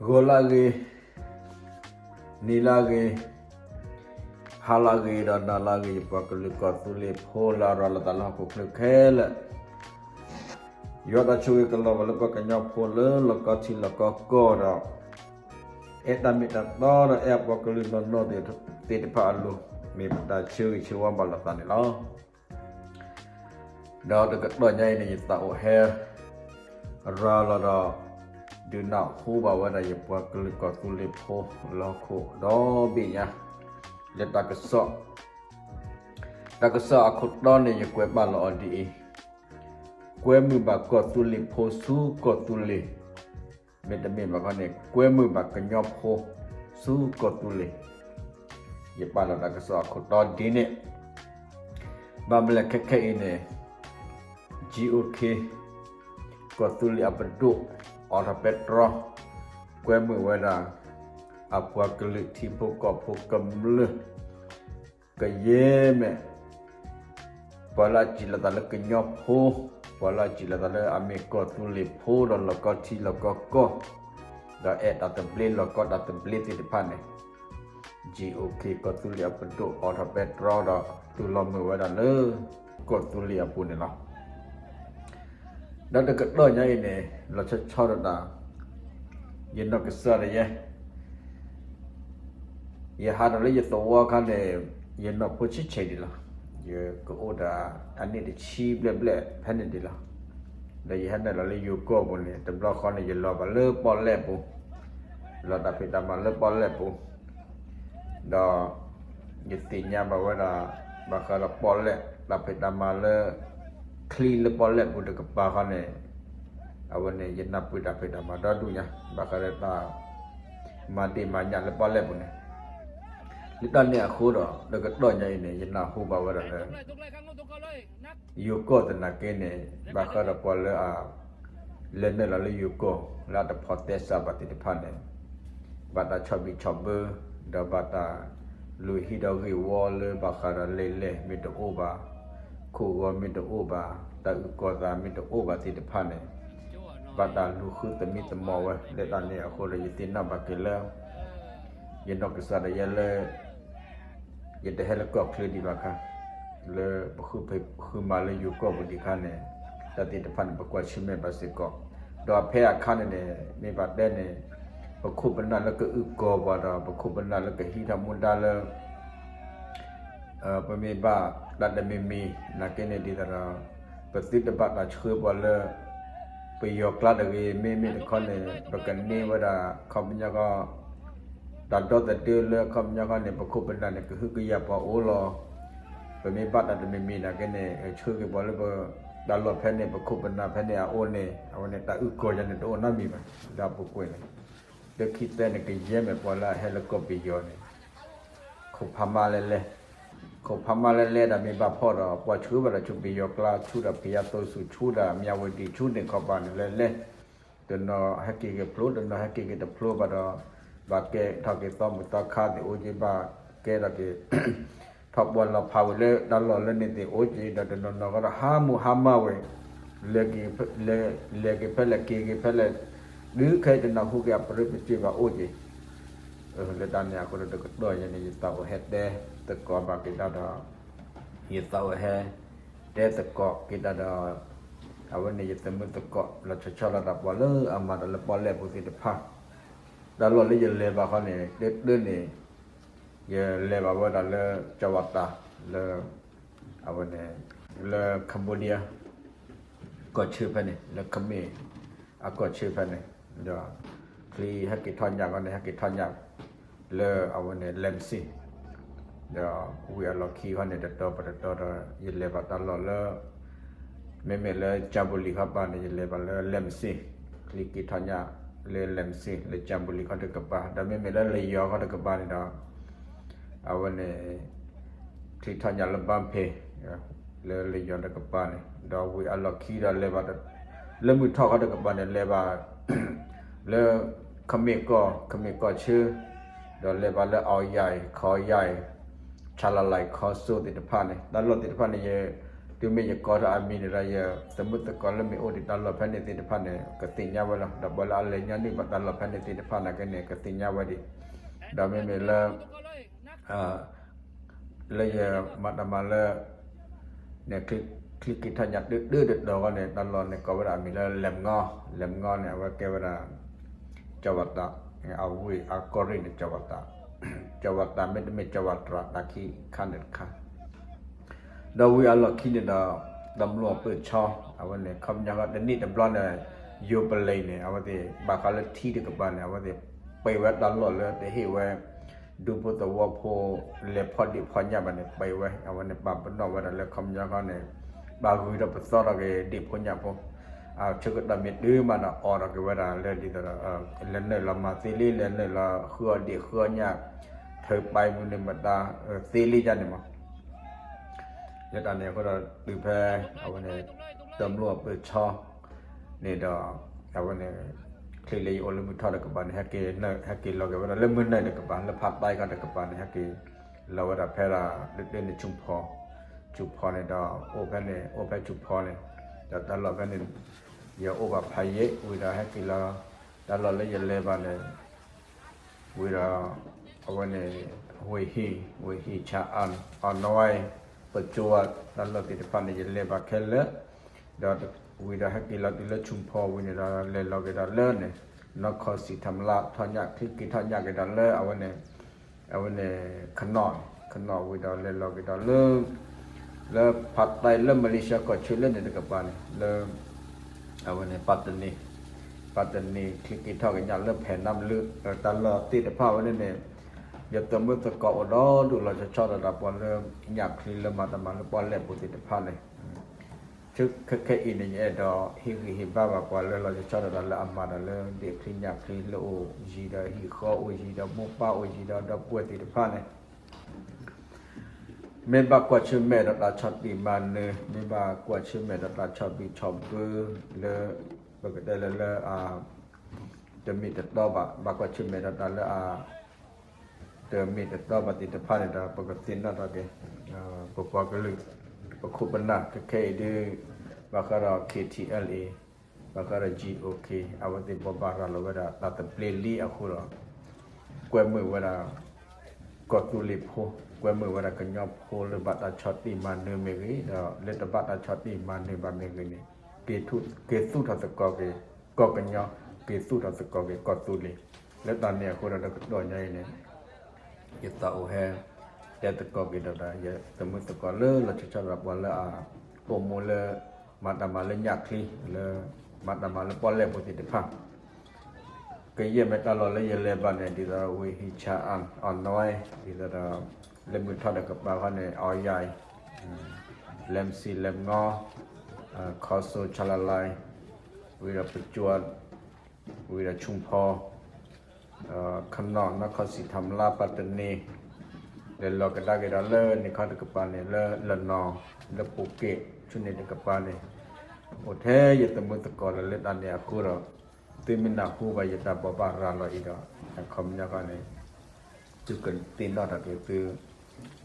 ဂီၤလၢအဂ့ၤ, နံၤလၢအဂ့ၤ, ဟါလၢအဂ့ၤ ဒီးနၤလၢအဂ့ၤ ယပှၤကလုာ်ကီၢ်သူလ့ၤဖိလၢအရၤလီၤသးလၢဟီၣ်ခိၣ်ချၢခဲလၢာ်, ယွၤတၢ်ဆိၣ်ဂ့ၤကလီၤဘၣ်လၢပှၤကညီဖိလၢလီၢ်ကီထံလီၢ်ကီကီၢ်ဒီး အဲၣ်တၢ်မ့ၢ်တၢ်တီဒီး အဲၣ်အပှၤကလုာ်နီၢ်နီၢ်သ့ၣ်တဖၣ်အလိၤ မ့ၢ်ပတၢ်ဆၢဂ့ၤဆၢဝါဘၣ်လိာ်သးန့ၣ်လီၤ. ဒီးတကတီၢ်ညါအံၤန့ၣ် ယသးအိၣ်ဟဲ ရၤလီၤဒီး ဒုးနၢ်ဟူဘၣ်ဝဲဒၣ်ယပှၤကလုာ်ကီၢ်သူလ့ၤဖိလၢဟီၣ်ခိၣ်ဒီဘ့ၣ်ညါ လၢတၢ်ကစီၣ်, တၢ်ကစီၣ်အခိၣ်တီန့ၣ် ယကွဲးပာ်လီၤအီၤဒ်အံၤ, ကွဲမုာ်ဘၣ်ကီၢ်သူလ့ၤဖိဆူကီၢ်သူလ့ၤ, မ့တမ့ၢ်ဘၣ်ခီန့ၣ် ကွဲမုာ်ဘၣ်ကညီဖိဆူကီၢ်သူလ့ၤ, ယပာ်လီၤတၢ်ကစီၣ်အခိၣ်တီဒ်န့ၣ်, ဘၣ်မနုၤလဲၣ်ခဲခဲအံၤန့ၣ် GOK ကီၢ်သူလ့ၤအပဒိၣ် အီထီၣ်ပဲတြီ ကွဲမုာ်ဝဲဒၣ် အပှၤကလုာ်ထံဖိကီၢ်ဖိကမျၢၢ် ကယဲၢ်မ့ၢ် ပှၤလၢအစံးလီၤသးလၢကညီဖိ, ပှၤလၢအစံးလီၤသးလၢအမ့ၢ်ကီၢ်သူလ့ၤဖိဒီးလီၢ်ကီထံလီၢ်ကီကီၢ်, ဒီးအဲၣ်တၢ်သဘျ့လီၢ်ကီတၢ်သဘျ့သ့ၣ်တဖၣ်န့ၣ်, GOK ကီၢ်သူလ့ၤအပဒိၣ် အီထီၣ်ပဲတြီဒီး တူၢ်လိာ်မုာ်ဝဲဒၣ်လၢ ကီၢ်သူလ့ၤအပူၤန့ၣ်လီၤ. ဒီးတကတီၢ်ညါအံၤန့ၣ် လီၤဆီဆီဒၣ်တၢ် ယနီၢ်ကစၢ်ဒၣ်ယဲ ယဟးထီၣ်လၢယသဝီခါန့ၣ် ယနီၢ်ဖိဆံးဆံးဒံးလီၤ. ယကအိၣ်ဒီးအနံၣ်တဆံဘျဲၣ်ဘျဲၣ်ဖဲန့ၣ်ဒံးလီၤ. ဒီးယဟဲနုာ်လီၤလၢယိၤကီၢ်ပူၤန့ၣ် တဘျီဃီန့ၣ် ယလီၤဘၣ်လၢပီၣ်လဲၣ်ပူၤ, လီၤတၢ်ဖံးတၢ်မၤလၢပီၣ်လဲၣ်ပူၤ, ဒီး ယသ့ၣ်ညါဘၣ်ဝဲဒၣ် ဘၣ်ဃးဒီးပီၣ်လဲၣ် တၢ်ဖံးတၢ်မၤလၢ ချံလၢပီၣ်လဲၣ်ပူၤတကပၤဃီန့ၣ်, အဝဲန့ၣ် ယနၢ်ပၢၢ်တၢ်ဖံးတၢ်မၤဒီဒူၣ်ညါ ဘၣ်ဃးဒီးတၢ် မၤဒ့ၣ်မၤညၣ်လၢပီၣ်လဲၣ်ပူၤန့ၣ်, လၢတၢ်န့ၣ်အဃိဒီး တကတီၢ်ညါအံၤန့ၣ် ယနၢ်ဟူဘၣ်ဝဲဒၣ်လၢ ယိၤကီၢ်သနာ်က့န့ၣ် ဘၣ်ဃးဒီးပှၤလၢအ လဲၤနုာ်လီၤလၢယိၤကီၢ် လၢအတဖိးသဲစးဘၣ်သ့ၣ်တဖၣ်န့ၣ် ဘၣ်တၢ်ဆီၣ်ဘံၣ်ဆီၣ်ဘၢ ဒီးဘၣ်တၢ်လူၤဟံၣ်ဒီးဂ့ၢ်ဝီလၢဘၣ်ဃးဒီးလဲၤလဲၤမ့ၢ်တအိၣ်ဘၣ်, ခိၣ်ဂီၤမ့ၢ်တအိၣ်ဘၣ်, တၢ်အုၣ်ကီၤသးမ့ၢ်တအိၣ်ဘၣ်သ့ၣ်တဖၣ်န့ၣ်, ဘၣ်တၢ်လူၤဃုသမံသမိးဝဲ လၢတၢ်န့ၣ်အဃိဒီး ယသ့ၣ်နီၣ်ဘၣ်က့ၤလၢ ယနီၢ်ကစၢ်ဒၣ်ယဲလၢ ယတဟဲလၢကီၢ်ချၢဒံးဘၣ်ခါ, လၢပဃုဖံးဃုမၤလၢယိၤကီၢ်ပူၤဒံးခါန့ၣ်, တၢ်သ့ၣ်တဖၣ်န့ၣ် ပကွၢ်ဆၢၣ်မဲာ်ဘၣ်စ့ၢ်ကီး, ဒီးဖဲအခါန့ၣ်န့ၣ် မ့ၢ်ဘၣ်တဲန့ၣ် ပခိၣ်ပနၢ်လၢကအုၣ်ကီၤပှၤဒီး ပခိၣ်ပနၢ်လၢကဟံးထီၣ်မူဒါလၢ ပမ့ၢ်ဘၣ်တၢ်တမံၤမံၤ နာ်က့န့ၣ်ဒ်သိးဒီး ပသုတဘၣ်တၢ်ဆှၢပှၤလၢ ပယီၤကျါတဂ့ၤ, မ့မ့ၢ်တခီန့ၣ် ပကန့ၢ်ဝဲဒၣ်ခီပညီခီ တၢ်ဒီသဒၢလၢခီပညီခီန့ၣ် ပခိၣ်ပနၢ်န့ၣ် ကဟုကယာ်ပှၤအိၣ်လီၤ. ပမ့ၢ်ဘၣ်တၢ်တမံၤမံၤနာ်က့န့ၣ် ဆှၢက့ၤပှၤလၢပ တၢ်လီၢ်ဖဲန့ၣ် ပခိၣ်ပနၢ်ဖဲန့ၣ်အအိၣ်န့ၣ် အဝဲန့ၣ်တၢ်အုၣ်ကီၤယၤန့ၣ်တအိၣ်နီတမံၤဘၣ်. လၢအပူၤကွံာ်န့ၣ် လၢခံသၢန့ၣ် ကယဲၢ်မ့ၢ်ပှၤလၢအဟဲလၢကီၢ်ပယီၤန့ၣ် ခိၣ်ဖးမါလဲၣ်လဲၣ်, ခိၣ်ဖးမါလဲၣ်လဲၣ်ဒီးမ့ၢ်ဘၣ်ဖီၣ်ဒီး ပှၤဆှၢဘၣ်ဒီးဆူပယီၤကျါ ဆူဒီးဖယါသိဆူၣ် ဆူဒီးမၠၣ်ဝတံၣ် ဆူန့ၣ်ခီပၤန့ၣ်လဲၣ်လဲၣ်, တနီၤဟဲက့ၤက့ၤဖျိ တနီၤဟဲက့ၤက့ၤတဖျိဘၣ်ဒီး ဘၣ်ကဲထီၣ်က့ၤသီမုၢ်သီခါသ့ၣ်အိၣ်က့ၤ ဘၣ်ကဲထီၣ်က့ၤ ထီၣ်ပှၢ်လီၤဖးဝဲလၢတၢ်လီၢ်လၢန့ၣ်သ့ၣ်အိၣ်က့ၤ ဒီးတနီၤနီၤကဒီးဟးမုၢ်ဟါမၢ်ဝဲ လဲၤက့ၤဖဲလဲၣ်က့ၤဖဲလဲၣ် တုၤခဲအံၤတနၢ်ဟူက့ၤအပရၢပစ့ၢ်ဘၣ်အိၣ်က့ၤ လၢတၢ်န့ၣ်အဃိဒီးတကတီၢ်ယဲန့ၣ် ယသးအိၣ်ဟဲတဲသကိးဘၣ်က့ၤတၢ်ဒီး ယသးအိၣ်ဟဲတဲသကိးက့ၤတၢ်ဒီး အဝဲန့ၣ်ယသမုသကိးလီၤဆီဆီလီၤတၢ်ပှၤလၢအမၤတၢ်လၢပီၣ်လဲၣ်ပူၤသ့ၣ်တဖၣ် တၢ်လီၢ်လၢယလဲၤဘၣ်ခီန့ၣ် တၢတၢန့ၣ် ယလဲၤဘၣ်ဝဲဒၣ်လၢ ကၠီဝၤတၢ် လၢ အဝဲန့ၣ် လၢ Cambodia ကီၢ်ဆၢဖဲန့ၣ် လၢခမ့ၢ် အကီၢ်ဆၢဖဲန့ၣ် ဒီး ချံဟဲက့ၤထီၣ်ညၣ်ခီန့ၣ် ဟဲက့ၤထီၣ်ညၣ် လၢအဝဲန့ၣ် Lamsey ဒီးဝံၤအလီၢ်ခံခီန့ၣ် တတီၤပတတီၤဒီး ယလဲၤဘၣ်တၢ်လီၢ်လၢ မ့မ့ၢ်လၢ ကၠၣ်ဘူလံၤခီပၤန့ၣ် ယလဲၤဘၣ်လၢ Lamsey ချံက့ၤထီၣ်ညၣ်လၢ Lamsey လၢကၠၣ်ဘူလံၤခီတကပၤ ဒီးမ့မ့ၢ်လၢလယီၤခီတကပၤန့ၣ်ဒီး အဝဲန့ၣ် ချံထီၣ်ညၣ်လၢ Bangphe လၢလယီၤတကပၤန့ၣ် ဒီးဝံၤအလီၢ်ခံဒီးလဲၤဘၣ် လၢမုၢ်ထီၣ်ခီတကပၤန့ၣ် လဲၤဘၣ် လၢ ခမ့ၢ်ကီၢ် ခမ့ၢ်ကီၢ်ဆၢ ဒီးလဲၤဘၣ်လၢ အီယၤအံၤ ခီယၤအံၤ ဆၣ်လၤလၤအံၤ ခီစိသ့ၣ်တဖၣ်န့ၣ် တၢ်လီၢ်သ့ၣ်တဖၣ်န့ၣ် ယ တုၤမ့ၢ်ယကိးထီၣ်အမံၤန့ၣ်ဒီး ယသမုၣ်သကိးလၢမ့ၢ်အိၣ်ဒံးတၢ်လီၢ်ဖဲန့ၣ်သ့ၣ်တဖၣ်န့ၣ် ကသ့ၣ်ညါဝဲလီၤ. ဒီးပှၤလၢအလဲၤညါန့ၢ်ဘၣ်တၢ်လီၢ်ဖဲန့ၣ်သ့ၣ်တဖၣ်န့ၣ်က့န့ၣ် ကသ့ၣ်ညါဝဲဒံး. ဒီးမ့မ့ၢ်လၢ လၢယမၤတၢ်မၤလၢ န့ၣ် ချံက့ၤထီၣ်ညၣ်တဒၢတတီၤဃီန့ၣ် တၢ်လီၢ်န့ၣ်ကိးဝဲဒၣ်အမံၤလၢ လဲၤမငီ, လဲၤမငီန့ၣ် အဝဲကဲဝဲဒၣ် ကၠီၤဝးတး, အဝ့ၢ်အကီၢ်ရ့ၣ်န့ၣ် ကၠီၤဝးတး, ကၠီၤဝးတးမ့တမ့ၢ်ကၠီၤဝးတြၤ တၢ်ခံခါန့ၣ်တခါ ဒီးဝံၤအလီၢ်ခံန့ၣ်ဒီး တၢ်မလိၣ်အပၢၢ်ဆီ အဝဲန့ၣ် ခီပညီတနံၣ်တဘျီန့ၣ် ယိၤပလံၤန့ၣ် အဝဲသ့ၣ် ဘၣ်ဃးလၢထံတကပၤန့ၣ် အဝဲသ့ၣ် ပံးဝဲတၢ်လီၢ်လၢတဟ့ၣ်ဝဲ ဒူဖိသဝီဖိ လဲၤဖီၣ်ဒ့ၣ်ဖီၣ်ညၣ်ဘၣ်န့ၣ် ပံးဝဲ အဝဲန့ၣ် ပာ်ပနီၣ်ဝဲဒၣ်လၢခီပညီခီန့ၣ် ဘၣ်ဂုၤထီၣ်ပသီထီၣ်က့ၤဒ့ၣ်ဖိညၣ်ဖိ အဆၢကတီၢ်မ့ၢ်တုၤမးဒီး အိးထီၣ်က့ၤဝဲဒၣ်လၢဒ်သိးဒီး လဲၤနုာ်လီၤမၤသ့လံ လဲၤနုာ်လီၤဃုအီၣ်ဒ့ၣ်ဃုအီၣ်ညၣ် ထုးပာ်မနုၤမတၤ သ့လံယါန့ၣ်မး လၢတၢ်န့ၣ်အဃိဒီးတုၤဖဲ အဝဲန့ၣ် တၢ်မလိၣ်အပၢၢ်ဆီ န့ၣ်ဒီး အဝဲန့ၣ် ချံလၢယအိၣ်လၢမုၢ်ထီၣ်တကပၤန့ၣ် ဟဲက့ၤလီၤက့ၤဝဲဒၣ်လၢမုၢ်နၤတကပၤ လၢဖးတၢ်ကီၢ်တကပၤန့ၣ် ဟဲက့ၤလီၤဝဲဒၣ်ဖဲဒၣ် လၢတၢ်န့ၣ်ဆူၣ်ဖီ ဆူၣ်ဖီန့ၣ်ဒီး အိၣ်ဖဲန့ၣ် အိၣ်ဖဲဆူၣ်ဖီန့ၣ် ဒီးတၢ်လီၢ်ဖဲန့ၣ် ယအိၣ်ဘၣ်ဖးယံာ် ဝံၤဒီးဟဲက့ၤလီၤ တၢ်လီၢ်လၢယလဲၤဘၣ်န့ၣ် ဝံၤဒီး အဝဲန့ၣ် ဝ့ၢ်ဟံၣ် ဝ့ၢ်ဟံၣ်ဆၣ်အၣ် အနီၢ်ဝဲ ပကၠိဝါ တၢ်လီၢ်သ့ၣ်တဖၣ်န့ၣ် ယလဲၤဘၣ်ခဲလၢာ် ဒီးဝံၤဒီးဟဲက့ၤလီၤတုၤလၢဆူၣ်ဖီဝံၤန့ၣ်ဒီး လဲၤလီၤက့ၤဒီးလၢန့ၣ် နီၢ်ခီၣ်စံၣ်ထၣ်မလါ ထီၣ်ညၣ်ချံက့ၤထီၣ်ညၣ်က့ၤဒီးလၢအဝဲန့ၣ် အဝဲန့ၣ် ခနီၣ် ခနီၣ်ဝံၤဒီးလဲၤလီၤက့ၤဒီးလၢ လၢဖးတၢ်လၢမလ့ၡါကီၢ်ဆၢလၢန့ၣ်တကပၤန့ၣ် လၢ အဝဲန့ၣ် ပၣ်တနံ ပၣ်တနံ ချံက့ၤထီၣ်ကညၣ်လၢဖဲးနါမလၢ တၢ်လီၢ်သ့ၣ်တဖၣ်ဝဲန့ၣ်န့ၣ် ယသမုၣ်သကိးအိၣ်ဒီးဒူၣ်လီၤဆီဆီဒၣ်တၢ်ပှၤလၢ ညၣ်ချံလၢမၤတၢ်မၤလၢပီၣ်လဲၣ်ပူၤသ့ၣ်တဖၣ်န့ၣ် ခဲခဲအံၤန့ၣ် ယအဲၣ်ဒိးဟ့ၣ်ဂံၢ်ဟ့ၣ်ဘါဘၣ်ပှၤလၢလီၤဆီဆီဒၣ်တၢ်လၢအမၤတၢ်လၢဒ့ၣ်ချံညၣ်ချံလၢအိၣ်ယံၤဒီးဟံၣ်ဃီအိၣ်ယံၤဒီးမိၢ်ပၢ်အိၣ်ယံၤဒီး ဒီပုၢ်ဝဲၢ်သ့ၣ်တဖၣ်န့ၣ် မ့ၢ်ဘၣ်ကွၢ်ဆၢၣ်မဲာ်ဒီးတၢ်ဆီၣ်တံၢ်မၤနၢၤ မ့ၢ်ဘၣ်ကွၢ်ဆၢၣ်မဲာ်ဒီးတၢ်ဆီၣ်ဘံၣ်ဆီၣ်ဘၢလၢ ပကတဲလၢလၢအ တမ့ၢ်တတီဘၣ် ဘၣ်ကွၢ်ဆၢၣ်မဲာ်ဒီးတၢ်လၢအ တမ့ၢ်တတီဘၣ်သ့ၣ်တဖၣ်န့ၣ်ဒီး ပကသ့ၣ်နီၣ်ထီၣ်က့ၤ ပပှၤကလုာ် ပခိၣ်ပနၢ်ခဲခဲအံၤဒ် ဘၣ်ဃးဒီး ခ့ထံအဲလ်အ့ ဘၣ်ဃးဒီး ကၠံအိၣ်ခ့ အဝဲသ့ၣ်ဘိးဘၣ်ရၤလီၤဝဲဒၣ်တၢ်သဘျ့လံအဃိဒီး ကွဲမုာ်ဝဲဒၣ် ကီၢ်သူလ့ၤဖိ ကွဲမုာ်ဝဲဒၣ်ကညီဖိလၢဘၣ်တၢ်ဆီၣ်တံၢ်မၤနၢၤမ့ၢ်ဂ့ၤ ဒီးလၢတဘၣ်တၢ်ဆီၣ်တံၢ်မၤနၢၤဘၣ်မ့ၢ်ဂ့ၤန့ၣ် က့ၤသူၣ်ထီၣ်သကိးက့ၤ ကီၢ်ကညီ က့ၤသူၣ်ထီၣ်သကိးက့ၤကီၢ်သူလ့ၤ လၢတၢ်န့ၣ်အဃိဒီးတကတီၢ်ညါအံၤန့ၣ် ယသးအိၣ်ဟဲ တဲသကိးက့ၤဒီး ယသမုၣ်သကိးလၢလီၤဆီဆီဒၣ်ပှၤလၢအ အိၣ်မူလၢ မၤတၢ်မၤလၢညၣ်ချံ လၢ မၤတၢ်မၤလၢပီၣ်လဲၣ်ပူၤသ့ၣ်တဖၣ် ကယဲၢ်မ့ၢ်တၢ်လီၢ်လၢယလဲၤဘၣ်န့ၣ် ဒ်သိးဝ့ၢ်ဟံၣ်ဆၣ်အၣ် အနီၢ်ဝဲ ဒ်သိးဒီး လၢမုၢ်ထီၣ်တကပၤဃီန့ၣ် အီယါအံၤ လဲမစံလဲမငီ ခီစိဆၣ်လါလါ ဝံၤဒီးပကၠိ ဝံၤဒီးဆူၣ်ဖီ ခနီၣ် နီၢ်ခီၣ်စံၣ်ထၣ်မလါ ပၣ်တနံ လဲၤလီၤကဒါက့ၤဒီးလၢန့ၣ်ခီတကပၤန့ၣ် လၢလၢၢ်နီၤ လၢပူၤက့ၣ် ဆူန့ၣ်တကပၤန့ၣ် အိၣ်ထဲယသမုၣ်သကိးဒီးလၢတၢ်န့ၣ်အဃိဒီး သုမ့ၢ်နၢ်ဟူဘၣ်ယတၢ်ဘိးဘၣ်ရၤလီၤအံၤဒီး အခီပညီဃီန့ၣ် သုကသ့ၣ်နီၣ်ထီၣ်က့ၤသု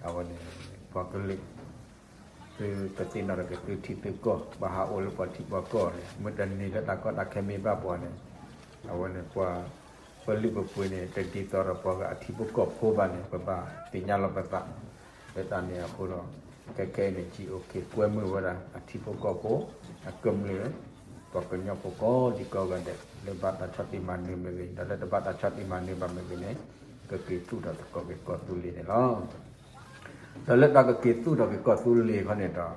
အဝဲန့ၣ် ပှၤကလုာ် သုကသ့ၣ်နီၣ်ထီၣ်က့ၤသုထံသုကီၢ် ဘၣ်ဟးအိၣ်လၢပှၤထံပှၤကီၢ်န့ၣ် မ့ၢ်တန့ၢ်လၢတၢ်ကီတၢ်ခဲမ့ၢ်ဘၣ်ပှၤန့ၣ် အဝဲန့ၣ်ပှၤ ပလုၢ်ပပှ့ၤန့ၣ် တဒ်သိးဒီးပှၤဂၤအထံဖိကီၢ်ဖိဘၣ်န့ၣ် ပဘၣ်သ့ၣ်ညါလီၤပသး လၢတၢ်န့ၣ်အဃိဒီး ခဲခဲအံၤန့ၣ် ကၠံအိၣ်ခ့ ကွဲမုာ်ဝဲဒၣ် အထံဖိကီၢ်ဖိ အကမျၢၢ် ပှၤကညီဖိကိးဒံကိးဂၤဒဲး လၢဘၣ်တၢ်ဆီၣ်တံၢ်မၤနၢၤမ့ၢ်ဂ့ၤ ဒီးလၢတဘၣ်တၢ်ဆီၣ်တံၢ်မၤနၢၤဘၣ်မ့ၢ်ဂ့ၤန့ၣ် ကက့ၤသူၣ်ထီၣ်သကိးက့ၤကီၢ်သူလ့ၤန့ၣ်လီၤ. ဒီးလၢတၢ်ကက့ၤသူၣ်ထီၣ်က့ၤကီၢ်သူလ့ၤခီန့ၣ်ဒီး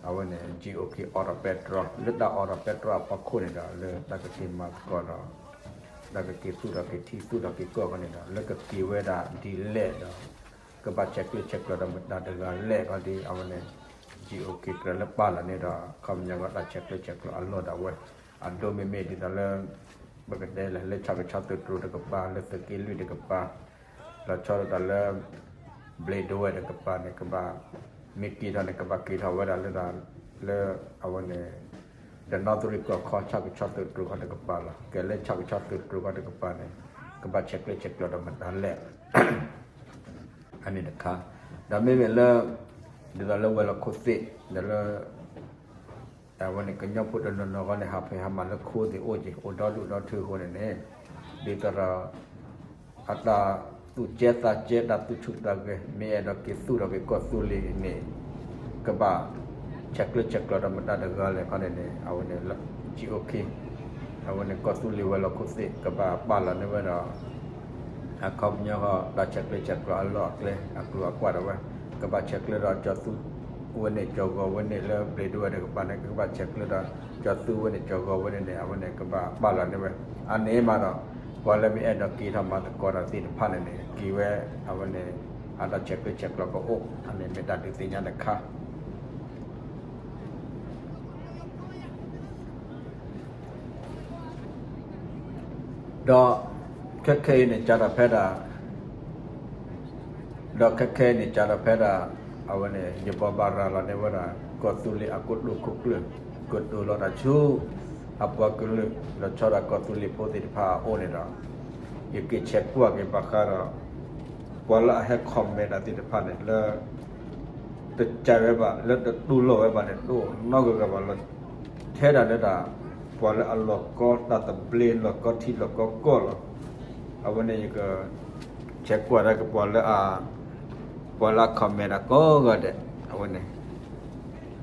အဝဲန့ၣ် ကၠံအိၣ်ခ့ အိးထီၣ်ပဲတြီ လၢတၢ်အိးထီၣ်ပဲတြီအဖီခိၣ်န့ၣ်ဒီး လၢတၢ်ကက့ၤမၤသကိးဒီး တၢ်ကက့ၤသူၣ်ထီၣ်က့ၤထံသူၣ်ထီၣ်က့ၤကီၢ်ခီန့ၣ်ဒီး လၢကက့ၤဝဲဒၣ်ဒ်လဲၣ်ဒီး ကဘၣ်ဆဲးကျၢဆဲးကျိးဒီးမတၤတဂၤလဲၣ်ခီဒီး အဝဲန့ၣ် ကၠံအိၣ်ခ့ ကြၢးလၢပာ်လီၤန့ၣ်ဒီး ခီပညီကီးတၢ်ဆဲးကျၢဆဲးကျိးအလီၢ်ဒၣ်ဝဲ အဒိမ့မ့ၢ်ဒ်သိးလၢ ပကတဲလၢ လၢဆၣ်ကဆီသုးတြိၤတကပၤ လၢသုးက့လွံၢ်တကပၤ လီၤဆီဒၣ်တၢ်လၢ ဘျ့းဒဝဲၢ်တကပၤန့ၣ် ကဘၣ် မ့ၢ်က့ၤထီၣ်န့ၣ် ကဘၣ်က့ၤထီၣ်ဝဲဒၣ်လၢ လၢအဝဲန့ၣ် ဒီးနီၣ်သရံၣ်ကီၢ်ခီ ဆၣ်ကဆီသုးတြိၤခီတကပၤလီၤ. ကဲလၢဆၣ်ကဆီသုးတြိၤခီတကပၤန့ၣ် ကဘၣ်ဆဲးကျၢဆဲးကျိးဒီးမတၤလဲၣ် အန့ၣ်တခါ ဒီးမ့မ့ၢ်လၢ ဒ်သိးလၢဝဲၤလီၢ်ခိၣ်သ့ၣ် ဒီးလၢ အဝဲန့ၣ်ကညီဖိတနီၤနီၤဂီၢ်န့ၣ် ဟးဖံးဟးမၤလၢခိၣ်သ့ၣ်အိၣ်က့ၤ အိၣ်ဒီဒူၣ်ဒီထၢအဃိန့ၣ်န့ၣ် ဒ်သိးဒီး အတၢ်သူၣ်ကဲသးကဲ တၢ်သူၣ်ဆူၣ်သးဂဲၤ မ့ၢ်အဲၣ်ဒိးက့ၤသူၣ်ထီၣ်က့ၤကီၢ်သူလ့ၤန့ၣ် ကဘၣ်ဆဲးကျၢဆဲးကျိးဒီးမတၤတဂၤလဲၣ်ခီန့ၣ်န့ၣ် အဝဲန့ၣ် GOK အဝဲန့ၣ်ကီၢ်သူလ့ၤဝဲၤလီၢ်ခိၣ်သ့ၣ် ကဘၣ်ပာ်လီၤန့ၢ်ဝဲဒီး အခီပညီဃီ တၢ်ဆဲးကျၢဆဲးကျိးအလီၢ်အကျဲ အကျိၤအကွာ်ဒၣ်ဝဲ ကဘၣ်ဆဲးကျၢဒီးကၠီၤသူဝဲန့ၣ် ကၠီၤဂီၤဝဲန့ၣ် လၢဘျ့ဒိဝဲတကပၤန့ၣ် ကဘၣ်ဆဲးကျၢဒီးကၠီၤသူဝဲန့ၣ် ကၠီၤဂီၤဝဲန့ၣ်န့ၣ် အဝဲန့ၣ်ကဘၣ်ပာ်လီၤန့ၢ်ဝဲ အန့ၣ်မးဒီး ပှၤလၢမ့ၢ်အဲၣ်ဒိးက့ၤထီၣ်မၤသကိးတၢ်သ့ၣ်တဖၣ်န့ၣ်န့ၣ် က့ၤဝဲ အဝဲန့ၣ် အတၢ်ဆဲးကျၢဆဲးကျိးကအိၣ် အန့ၣ်မ့ၢ်တၢ်ဒုးသ့ၣ်ညါတခါ ဒီးခဲခဲအံၤန့ၣ် ကၢ်ဒီးဖဲဒၣ် ဒီးခဲခဲအံၤန့ၣ် ကၢ်ဒီးဖဲဒၣ် အဝဲန့ၣ် ယဘိးဘၣ်ရၤလီၤန့ၢ်ဝဲဒၣ် ကီၢ်သူလ့ၤအကိတိာ်ခိၣ်ကျၢၢ် ကတိၤလီၤတၢ်ဆူ အပှၤကလုာ် လီၤဆီဒၣ်ကီၢ်သူလ့ၤဖိသ့ၣ်တဖၣ်အအိၣ်န့ၣ်ဒီး ယက့ၤဆဲးကွၢ်က့ၤဘၣ်ဃးဒီး ပှၤလၢအဟဲ comment တၢ်သ့ၣ်တဖၣ်န့ၣ် လၢ တကးဝဲဘၣ် လၢတတူၢ်လိာ်ဝဲဘၣ်န့ၣ် တအိၣ်နီတဂၤဂၤဘၣ်လီၤ. ထဲဒၣ်လၢဒၣ် ပှၤလၢအလီၤကီတၢ်သဘျ့ လီၤကီထံလီၤကီကီၢ်လီၤ. အဝဲန့ၣ်ယက ဆဲးကွၢ်ဒၣ်က့ၤပှၤလၢအ ပှၤလၢအ comment တၢ်ကိးဂၤဒဲး အဝဲန့ၣ်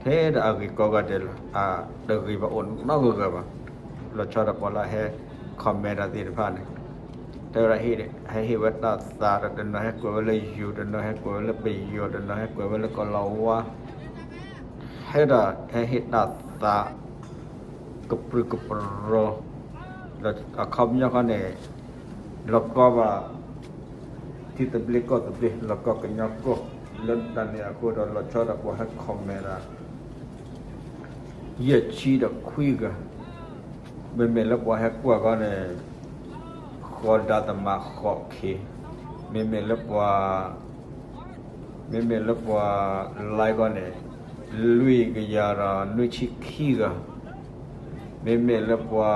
ထဲဒၣ်အဂ့ၢ်ကိးဂၤဒဲးလီၤ. အတဂ့ၤဘၣ်အိၣ်နီတဂၤဂၤဘၣ်. လီၤဆီဒၣ်ပှၤလၢအဟဲ comment တၢ်သ့ၣ်တဖၣ်န့ၣ် တဲဝဲဒၣ် ဟဲဟ့ၣ်ဝဲတၢ်သးဒီး တနီၤဟဲကွဲးဝဲလၢယိၤ တနီၤဟဲကွဲးဝဲလၢပယီၤ တနီၤဟဲကွဲးဝဲလၢကီၢ်လီၤဝါ ဟဲဒၣ်ဟဲဟ့ၣ်တၢ်သး ကပြုၢ်ကပြီၤ ဒီးအခီပညီခီန့ၣ် လီၤကီဘၣ် ထံသဘျ့ကီၢ်သဘျ့ လီၤကီကညီကီၢ် လၢတၢ်န့ၣ်အဃိဒီး လီၤဆီဒၣ်ပှၤဟဲ comment ဒၣ် ယဲၢ်ဆံဒီးခွံဂၤ, မ့မ့ၢ်လၢပှၤဟဲကွၢ်ခီန့ၣ် ဃီၤဒါသမးဃိးခ့, မ့မ့ၢ်လၢပှၤ မ့မ့ၢ်လၢပှၤ like ခီန့ၣ် လွံၢ်ကယၤဒီးနွံဆံခံဂၤ, မ့မ့ၢ်လၢပှၤ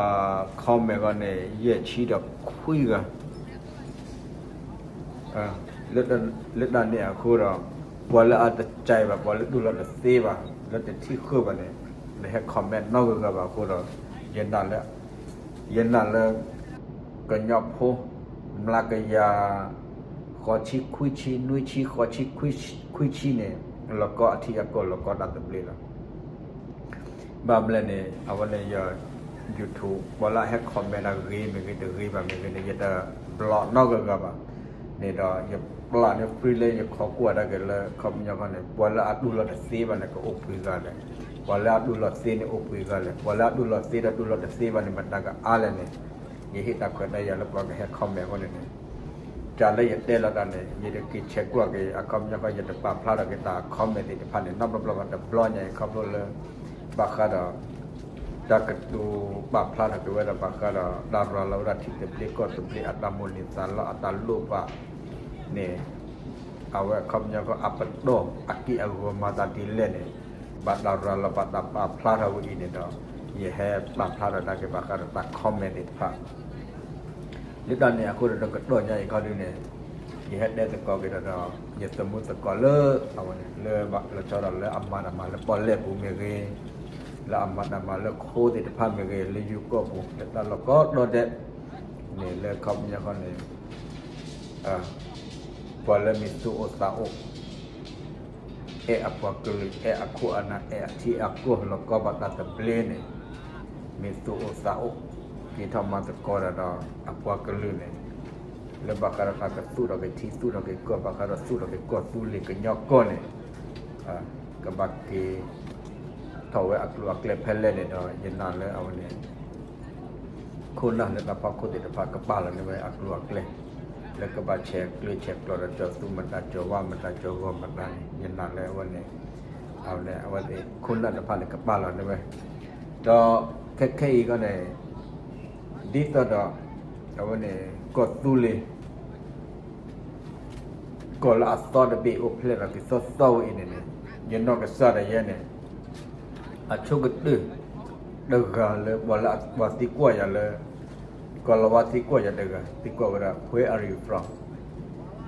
comment ခီန့ၣ် ယဲၢ်ဆံဒီးခွံဂၤ လၢတၢ်န့ၣ်အဃိဒီး ပှၤလၢအတကဲဘၣ် ပှၤလၢတူၢ်လိာ်တသ့ဘၣ် လၢတထံၣ်ဃုာ်ဘၣ်န့ၣ် နဟဲ comment နီတဂၤဂၤဘၣ်အဃိဒီး ယနာ်လၢ ယနာ်လၢ ကညီဖိ မျးကယၤ ဃိးဆံခွံဆံ နွံဆံ ဃိးဆံခွံဆံန့ၣ် လီၤကီအထံအကီၢ် လီၤကီတၢ်သဘျ့လီၤ. ဘၣ်မနုၤလဲၣ်န့ၣ် အဝဲန့ၣ်ယ YouTube ပှၤလၢအဟဲ comment တၢ်ဂ့ၤမ့ၢ်ဂ့ၤ တဂ့ၤဘၣ်မ့ၢ်ဂ့ၤန့ၣ် ယတ block နီတဂၤဂၤဘၣ်န့ၣ်ဒီး ယပျၢ်န့ၢ် free လၢယခိးကွၢ်ဒၣ်က့ၤလၢ ခီပညီခီန့ၣ် ပှၤလၢအတူၢ်လိာ်တသ့ဘၣ်န့ၣ် ကအိၣ်ပှဲၤဂၤလဲၣ်, ပှၤလၢအတူၢ်လိာ်သ့န့ၣ် အိၣ်ပှဲၤဂၤလဲၣ်, ပှၤလၢအတူၢ်လိာ်သ့ဒီးတူၢ်လိာ်တသ့ဘၣ်န့ၣ် မတၤကအါလဲၣ်န့ၣ် ယဟ့ၣ်တၢ်ခွဲးတၢ်ယာ်လၢပှၤကဟဲ comment အဃိန့ၣ်န့ၣ် တၢ်လၢယတဲလီၤတၢ်န့ၣ် ယတက့ၤဆဲးကွၢ်က့ၤ အခီပညီဃီ ယတပာ်ဖျါထီၣ်က့ၤတၢ် comment သ့ၣ်တဖၣ်န့ၣ် နီတဘျီဘၣ် တဘျီညါအံၤ ခီဖျိလၢ ဘၣ်ဃးဒီး တၢ်ကတိၤပာ်ဖျါထီၣ်က့ၤဝဲဒၣ်ဘၣ်ဃးဒီး တၢ်ရၤလီၤဝဲဒၣ်ထံသဘျ့ကီၢ်သဘျ့ အတၢ်မိၣ်န့ၢ်သးလီ အတၢ်လိၣ်ဘၣ်န့ၣ် အဝဲအခီပညီဃီ အပတီၢ်အက့ၢ်အဂီၤမၤသးဒ်လဲၣ်န့ၣ် ဘၣ်တၢ်ရၤလီၤဘၣ်တၢ်ပာ်ဖျါထီၣ်ဝဲအံၤန့ၣ်ဒီး ယဟဲပာ်ဖျါထီၣ်ဒၣ်က့ၤဘၣ်ဃးဒီးတၢ် comment သ့ၣ်တဖၣ် လၢတၢ်န့ၣ်အဃိဒီး တကတီၢ်ညါအံၤခီဒုန့ၣ် ယဟဲတဲသကိးက့ၤဒီး ယသမူသကိးလၢ အဝဲန့ၣ် လၢဘၣ်လီၤဆီဒၣ်လၢအမၤတၢ်မၤလၢပီၣ်လဲၣ်ပူၤမ့ၢ်ဂ့ၤ, လၢအမၤတၢ်မၤလၢခိသ့ၣ်တဖၣ်မ့ၢ်ဂ့ၤ, လၢယိၤကီၢ်ပူၤ လၢတၢ်လီၢ်ကိးတီၤဒဲးန့ၣ် လၢခီပညီခီန့ၣ် ပှၤလၢမ့ၢ်သူၣ်အိၣ်သးအိၣ် အဲၣ်အပှၤကလုာ် အဲၣ်အခိၣ်အနၢ် အဲၣ်အထံအကီၢ် လီၤကီဘၣ်တၢ်သဘျ့န့ၣ် မ့ၢ်သူၣ်အိၣ်သးအိၣ် က့ၤထီၣ်မၤသကိးတၢ်ဒီးအပှၤကလုာ်န့ၣ် လၢဘၣ်ဃးဒီးတၢ်ကသူၣ်ထီၣ်က့ၤထံ သူၣ်ထီၣ်က့ၤကီၢ် ဘၣ်ဃးဒီးသူၣ်ထီၣ်က့ၤကီၢ်သူလ့ၤကညီကီၢ်န့ၣ် ကဘၣ်က့ၤထီၣ်ဝဲအကျိၤအကျဲဖဲလဲၣ်န့ၣ်ဒီး ယနာ်လၢအဝဲန့ၣ် ခိၣ်နၢ်လၢတၢ်ဖီခိၣ်သ့ၣ်တဖၣ်ကပာ်လီၤန့ၢ်ဝဲအကျိၤအကျဲ လၢကဘၣ်ဆဲးကျၢဆဲးကျိးဒီးကၠီၤသူမတၤကၠီၤဝါမတၤကၠီၤဂီၤမတၤန့ၣ် ယနာ်လၢအဝဲန့ၣ် အဝဲန့ၣ် အဝဲသ့ၣ်ခိၣ်နၢ်တဖၣ်န့ၣ် ကပာ်လီၤန့ၢ်ဝဲ ဒီးခဲခဲအံၤခီန့ၣ် ဒ်သိးဒီး အဝဲန့ၣ် ကီၢ်သူလ့ၤ ကီၢ်လၢအသီတဘ့ၣ်အိၣ်ဖျဲၣ်ထီၣ်က့ၤသီသီဝဲအံၤန့ၣ်န့ၣ် ယနီၢ်ကစၢ်ဒၣ်ယဲန့ၣ် အဆိကတၢၢ်တဂၤလၢ ပှၤလၢပှၤသံကွၢ်ယၤလၢ ကီၢ်လီၤဝါသံကွၢ်ယၤတဂၤ သံကွၢ်ဝဲဒၣ် Where are you from?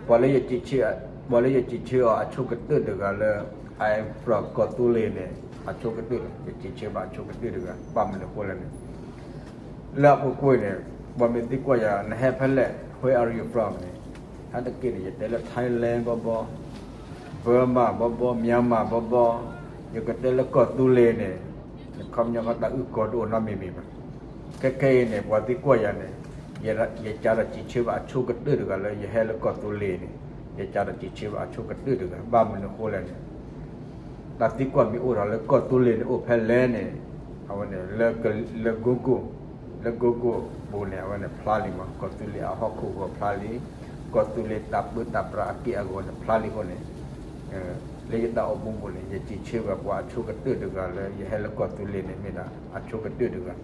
ပှၤလၢယစံးဆၢ ပှၤလၢယစံးဆၢအီၤအဆိကတၢၢ်တဂၤလၢ from ကီၢ်သူလ့ၤန့ၣ် အဆိကတၢၢ်လီၤ. ယစံးဆၢဘၣ်အဆိကတၢၢ်တဂၤ ဘၣ်မနုၤအဃိလဲၣ်န့ၣ် လၢအပူၤကွံာ်န့ၣ် ပှၤမ့ၢ်သံကွၢ်ယၤ နဟဲဖဲလဲၣ် where are you from န့ၣ် ဟဲတက့ၢ်န့ၣ် ယတဲလၢ Thailand ဘီဘီ, Burma ဘီဘီ, Myanmar ဘီဘီ, ယကတဲလၢကီၢ်သူလ့ၤန့ၣ် ခီပညီတၢ်အုၣ်ကီၤတအိၣ်နီတမံၤမံၤဘၣ်. ခဲခဲအံၤန့ၣ် ပှၤသံကွၢ်ယၤန့ၣ် ယကးဒီးစံးဆၢဘၣ်အဆိကတၢၢ်တဂၤလၢ ယဟဲလၢကီၢ်သူလ့ၤန့ၣ် ယကးဒီးစံးဆၢဘၣ်အဆိကတၢၢ်တဂၤ ဘၣ်မနုၤအဃိလဲၣ်န့ၣ် တၢ်သံကွၢ်မ့ၢ်အိၣ်ဒီးလၢကီၢ်သူလ့ၤန့ၣ်အိၣ်ဖဲလဲၣ်န့ၣ် အဝဲန့ၣ် လၢ Google, လၢ Google ပူၤန့ၣ် အဝဲန့ၣ်ဖျါလံမး, ကီၢ်သူလ့ၤအဟီၣ်ခိၣ်ဂီၤဖျါလံ, ကီၢ်သူလ့ၤတၢ်ပၢတၢ်ပြးအက့ၢ်အဂီၤန့ၣ်ဖျါလံအဃိန့ၣ် လၢယတၢ်အိၣ်မူပူၤန့ၣ် ယစံးဆၢဘၣ်ပှၤအဆိကတၢၢ်တဂၤလၢ ယဟဲလၢကီၢ်သူလ့ၤန့ၣ် မ့ၢ်ဒၣ်အဆိကတၢၢ်တဂၤ.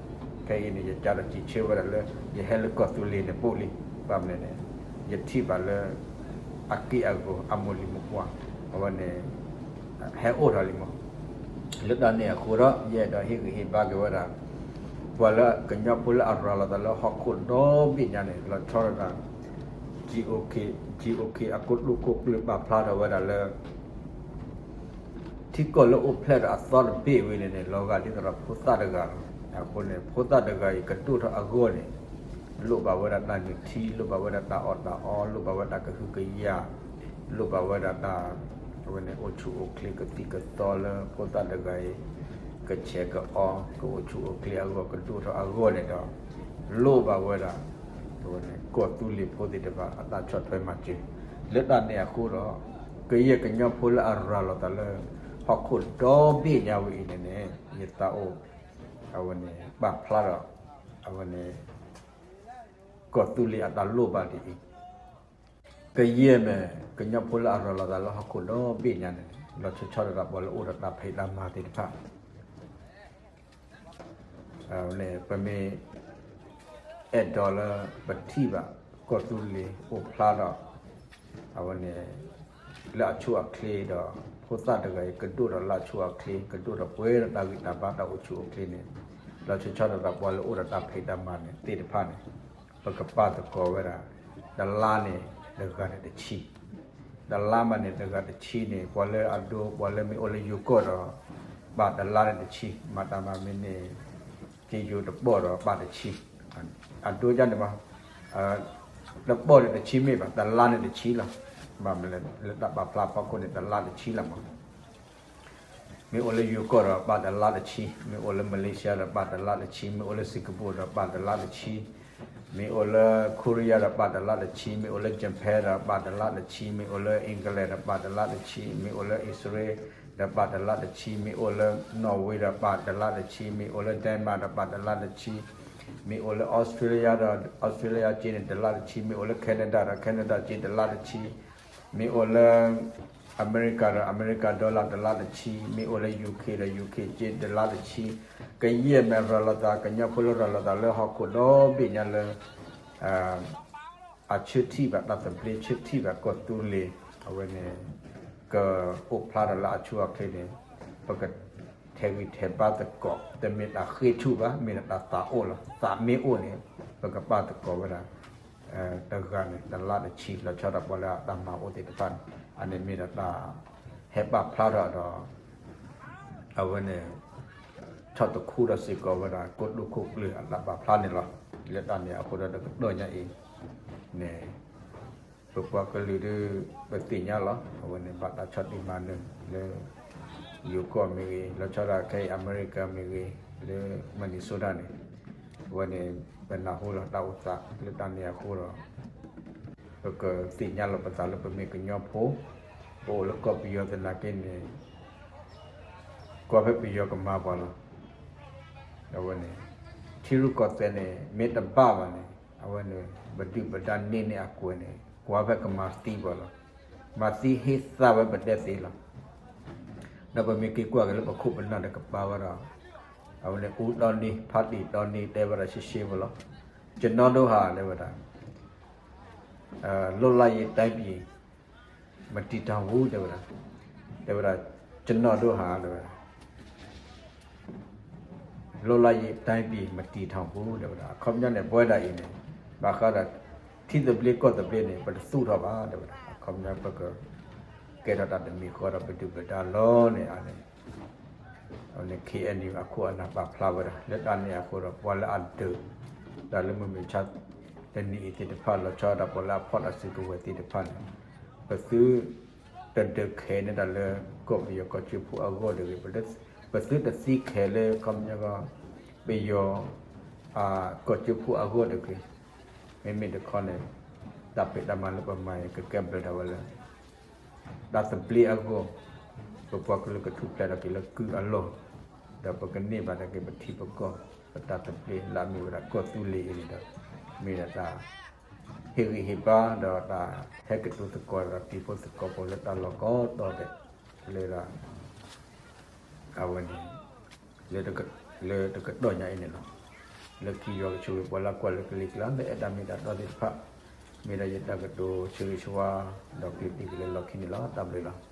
ခဲအံၤန့ၣ် ယကးဒီးစံးဆၢဝဲဒၣ်လၢ ယဟဲလၢကီၢ်သူလ့ၤန့ၣ်ပူၤလံ. ဘၣ်မနုၤန့ၣ် ယထံၣ်ဘၣ်လၢ အက့ၢ်အဂီၤ အမိၢ်လံၤမိၢ်ပှၢ် အဝဲန့ၣ် ဟဲအိၣ်ထီၣ်လံမး. လၢတၢ်န့ၣ်အဃိဒီး ယအဲၣ်ဒိးဟ့ၣ်ဂံၢ်ဟ့ၣ်ဘါက့ၤဝဲဒၣ် ပှၤလၢကညီဖိလၢအရၤလီၤသးလၢဟီၣ်ခိၣ်ဒီဘ့ၣ်ညါန့ၣ် လီၤဆီဒၣ်တၢ် GOK, GOK အကိတိာ်ခိၣ်ကျၢၢ်ပာ်ဖျါထီၣ်ဝဲဒၣ်လၢ ထံကီၢ်လၢအိၣ်ဖျဲၣ်ဒီးအသီတဘ့ၣ်ဝဲန့ၣ်န့ၣ် လီၤဂာ်ဒ်သိးဒီးဖိသၣ်တဂၤလီၤ. အဃိန့ၣ် ဖိသၣ်တဂၤအံၤကဒိၣ်ထီၣ်အဂီၢ်န့ၣ် လိၣ်ဘၣ်ဝဲဒၣ်တၢ်နုၢ်ထံ, လိၣ်ဘၣ်ဝဲဒၣ်တၢ်အီၣ်တၢ်အီ, လိၣ်ဘၣ်ဝဲဒၣ်တၢ်ကဟုကယာ်, လိၣ်ဘၣ်ဝဲဒၣ်တၢ် အဝဲန့ၣ် အိၣ်ဆူၣ်အိၣ်ချ့ကသံၣ်ကသီလၢဖိသၣ်တဂၤအံၤ ကဆဲးကအီ ကအိၣ်ဆူၣ်အိၣ်ချ့အဂီၢ် ကဒိၣ်ထီၣ်အဂီၢ်န့ၣ်ဒီး လိၣ်ဘၣ်ဝဲဒၣ် အဝဲန့ၣ် ကီၢ်သူလ့ၤဖိသ့ၣ်တဖၣ် အတၢ်ဆီၣ်ထွဲမၤစၢၤ. လၢတၢ်န့ၣ်အဃိဒီး ကယဲၢ်ကညီဖိလၢအရၤလီၤသးလၢ ဟီၣ်ခိၣ်ဒီဘ့ၣ်ညါဝဲအံၤန့ၣ်န့ၣ် ယသးအိၣ် အဝဲန့ၣ် ပာ်ဖျါဒီး အဝဲန့ၣ် ကီၢ်သူလ့ၤအတၢ်လိၣ်ဘၣ်ဒ်အံၤ ကယဲၢ်မ့ၢ် ကညီဖိလၢအရၤလီၤသးလၢဟီၣ်ခိၣ်ဒီဘ့ၣ်ညါန့ၣ် လီၤဆီဆီဒၣ်တၢ်ပှၤလၢအိၣ်ဒီးတၢ်ဖံးတၢ်မၤသ့ၣ်တဖၣ် န့ၣ် ပမ့ၢ် အဲၣ်ဒိးလၢပထံၣ်ဘၣ် ကီၢ်သူလ့ၤအိၣ်ဖျါဒီး အဝဲန့ၣ် လၢအဆိအချ့ဒီး ဖိသၣ်တဂၤအံၤ ကဒိၣ်ဒီးလၢအဆိအချ့ ကဒိၣ်ဒီးပှဲၤဒီးတၢ်ဂံၢ်တၢ်ဘါတၢ်အိၣ်ဆူၣ်အိၣ်ချ့န့ၣ် လီၤဆီဆီဒၣ်တၢ်ပှၤလၢအိၣ်ဒီးတၢ်ဖံးတၢ်မၤန့ၣ်သ့ၣ်တဖၣ်န့ၣ် ပကပာ်သကိးဝဲဒၣ် တလါန့ၣ် တဂၤန့ၣ်တဆံ တလါမးန့ၣ် တဂၤတဆံန့ၣ် ပှၤလၢအဒိ ပှၤလၢမ့ၢ်အိၣ်လၢယိၤကီၢ်ဒီး ပာ်တလါန့ၣ်တဆံ မၤတၢ်မၤမ့ၢ်န့ၣ် က့ယိၤတပီၢ်ဒီးပာ်တဆံ အဒိန့ၣ်မး တပီၢ်န့ၣ်တဆံမ့ၢ်ဘၣ် တလါန့ၣ်တဆံလီၤ. ဘၣ်မနုၤလဲၣ် လၢတၢ်ပာ်ဖျါအဖီခိၣ်န့ၣ် တလါတဆံလီၤမး မ့ၢ်အိၣ်လၢယိၤကီၢ်ဒီးပာ်တလါတဆံ, မ့ၢ်အိၣ်လၢမလ့ၤၡါဒီးပာ်တလါတဆံ, မ့ၢ်အိၣ်လၢစ့ၤကပူၤဒီးပာ်တလါတဆံ, မ့ၢ်အိၣ်လၢ Korea ဒီးပာ်တလါတဆံ, မ့ၢ်အိၣ်လၢ Japan ဒီးပာ်တလါတဆံ, မ့ၢ်အိၣ်လၢ England ဒီးပာ်တလါတဆံ, မ့ၢ်အိၣ်လၢအံၣ်စရ့လးဒီးပာ်တလါတဆံ, မ့ၢ်အိၣ်လၢ Norway ဒီးပာ်တလါတဆံ, မ့ၢ်အိၣ်လၢ Denmark ဒီးပာ်တလါတဆံ, မ့ၢ်အိၣ်လၢ Australia ဒီး Australia က့န့ၣ် တလါတဆံ, မ့ၢ်အိၣ်လၢ Canada ဒီး Canada က့တလါတဆံ, မ့ၢ်အိၣ်လၢ အမဲရကၤဒီး အမဲရကၤ dollar တလါတဆံ, မ့ၢ်အိၣ်လၢ UK ဒီး UK က့တလါတဆံ, ကယဲၢ်မ့ၢ်ရၤလီၤသး ကညီဖိလၢရၤလီၤသးလၢဟီၣ်ခိၣ်ဒီဘ့ၣ်ညါလၢ အဆၢထံၣ်ဘၣ်တၢ်သဘျ့ ဆၢထံၣ်ဘၣ်ကီၢ်သူလ့ၤ အဝဲန့ၣ် ကအိၣ်ဖျါထီၣ်လၢအဆိအချ့န့ၣ် ပကထဲးဂံၢ်ထဲးဘါသကိး တမ့ၢ်တၢ်ဃ့ထူၣ်ဘၣ် မ့ၢ်ဒၣ်တၢ်သးအိၣ်လီၤ. သးမ့ၢ်အိၣ်န့ၣ် ပကပာ်သကိးဝဲဒၣ် တဂၤန့ၣ် တလါတဆံ လီၤဆီဒၣ်ပှၤလၢအတၢ်မၤအိၣ်သ့ၣ်တဖၣ်န့ၣ် အန့ၣ်မ့ၢ်ဒၣ်တၢ်ဟဲပာ်ဖျါထီၣ်ဒီး အဝဲန့ၣ် ဆီၣ်တခူဒီးစ့ၢ်ကီးဝဲဒၣ် ကိတိာ်ခိၣ်ကျၢၢ်အတၢ်ပာ်ဖျါန့ၣ်လီၤ. လၢတၢ်န့ၣ်အဃိဒီးတကတီၢ်ညါအံၤန့ၣ် ပပှၤကလုာ်ဒီး ပသ့ၣ်ညါလီၤ. အဝဲန့ၣ် ဘၣ်တၢ်ဆီၣ်တံၢ်မၤနၢၤလၢ ယိၤကီၢ်မ့ၢ်ဂ့ၤ, လီၤဆီဒၣ်ခဲအံၤ အမဲရကၤမ့ၢ်ဂ့ၤ, လၢ Minnesota န့ၣ် အဝဲန့ၣ် ပနၢ်ဟူလီၤတၢ်အိၣ်သးလၢတၢ်န့ၣ်အဃိဒီး ပကသ့ၣ်ညါလီၤပသးလၢပမ့ၢ်ကညီဖိ, ပအိၣ်လၢကီၢ်ပယီၤသနာ်က့န့ၣ် ကွၢ်ဖဲပယီၤကမၤပှၤလီၤ. အဝဲန့ၣ် ထံရူၢ်ကီၢ်သဲးန့ၣ် မ့ၢ်တဘၣ်ဘၣ်န့ၣ် အဝဲန့ၣ် ပဒုၣ်ပဒါန့ၢ်န့ၢ်အကွဲးန့ၣ် ကွၢ်ဖဲကမၤသံပှၤလီၤ. မၤသံဟ့သးဝဲပတဲသ့လီၤ. ဒီးပမ့ၢ်က့ၤကွၢ်က့ၤလၢပခိၣ်ပနၢ်တကပၤဝဲဒီး အဝဲန့ၣ် ဦးသောင်းနီ ဖါတံၢ်သောင်းနီ တဲဝဲဒၣ်ရှဲရှဲဖိလီၤ. ကျွန်တော်တို့ဟာ တဲဝဲဒၣ် လွတ်လပ်ရေးတိုင်းပြည် မတည်ထောင်ဘူး တဲဝဲဒၣ်, တဲဝဲဒၣ် ကျွန်တော်တို့ဟာ တဲဝဲဒၣ် လွတ်လပ်ရေးတိုင်းပြည် မတည်ထောင်ဘူး တဲဝဲဒၣ်. အခီပညီန့ၣ် ပဝဲဒၣ်အံၤန့ၣ် ဘၣ်ဃးဒီး ထံသဘျ့ကီၢ်သဘျ့န့ၣ် ပတသူၣ်ထီၣ်ဘၣ် တဲဝဲဒၣ်. အခီပညီပက ကဲထီၣ်တၢ်တမံၤဃီဒီးပဒုၣ်ပဒါလီၤန့ၣ်န့ၣ် န့ၣ် ခ့ၣ်အဲၣ်ယူၣ် အခိၣ်အနၢ်ပာ်ဖျါဝဲဒၣ် လၢတၢ်န့ၣ်အဃိဒီး ပှၤလၢအဒုး တၢ်လၢမုၢ်မဆါ တနံၤအံၤသ့ၣ်တဖၣ် လီၤဆီဒၣ်တၢ်ပှၤလၢအဖီၣ်တၢ်စုကဝဲၤသ့ၣ်တဖၣ်န့ၣ် ပသု တဒုးခဲးန့ၢ်တၢ်လၢ ကီၢ်ပယီၤကီၢ်စၢဖှိၣ်အဂီၢ်တဂ့ၤ, ပသုတသံခဲးလၢ ခီပညီ ပယီၤ ကီၢ်စၢဖှိၣ်အဂီၢ်တဂ့ၤ. မ့မ့ၢ်တခီန့ၣ် တၢ်ဖံးတၢ်မၤလၢပမၤအံၤ ကကဲဘျုးဒၣ်ဝဲလၢ တၢ်သဘျ့အဂီၢ်, ပပှၤကလုာ်ကထူၣ်ဖျဲးထီၣ်က့ၤလၢကုၢ်အလီၢ်, ဒီးပကန့ၢ်ဘၣ်ဒၣ်က့ၤပထံပကီၢ် ပတၢ်သဘျ့လၢအမ့ၢ်ဝဲဒၣ်ကီၢ်သူလ့ၤအံၤန့ၣ်ဒီး မ့ၢ်ဒၣ်တၢ်ဟ့ၣ်ဂံၢ်ဟ့ၣ်ဘါ ဒီးတၢ်ဟဲကတိၤသကိးဒီးတံၤဖိသကိးဖိလၢတၢ်လီၢ်ကိးတီၤဒဲး လၢ အဝဲန့ၣ် လၢတကတီၢ်ညါအံၤန့ၣ်လီၤ. လၢခံယွၤကဆိၣ်ဂ့ၤပှၤလၢကွၢ်လၢကလံၤကျါ လၢအဲၣ်တၢ်မ့ၢ်တၢ်တီသ့ၣ်တဖၣ် မ့ၢ်ဒၣ်ယတၢ်ကတိၤဆၢဂ့ၤဆၢဝါ ဒီးကျဲးစၢးက့ၤလၢလီၢ်ခံန့ၣ်လီၤ. တၢ်ဘျုးလီၤ.